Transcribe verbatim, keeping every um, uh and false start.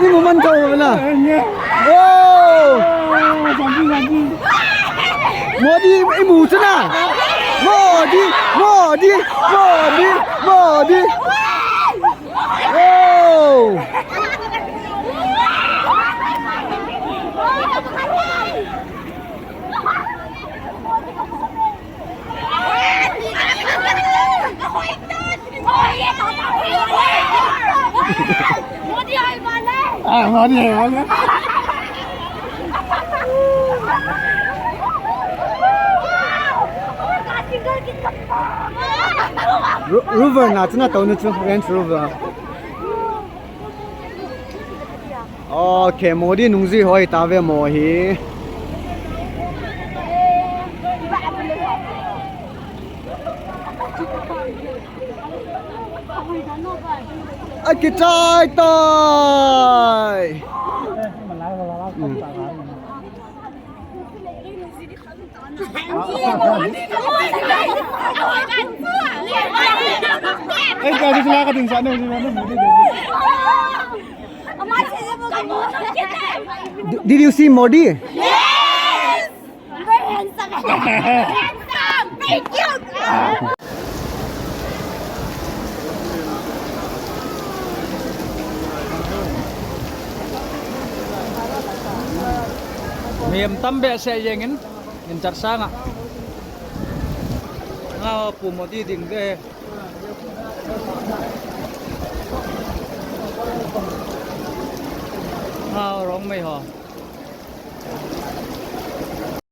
Imu man kau na. Oh! Modi imu chu na. Modi, Modi, Modi, Modi. Oh! Ro-, Rover na chu na to nu chu, Range Rover. Okay, Modi nungjui hoi ta ve mo hi. Akichai tai. Hmm. Did, did you see Modi? Yes! Very handsome. Handsome. Very cute. Mihem tam behseh jengin, in char sanga. Nga pu Modi ding ve. Nga rong mei ho.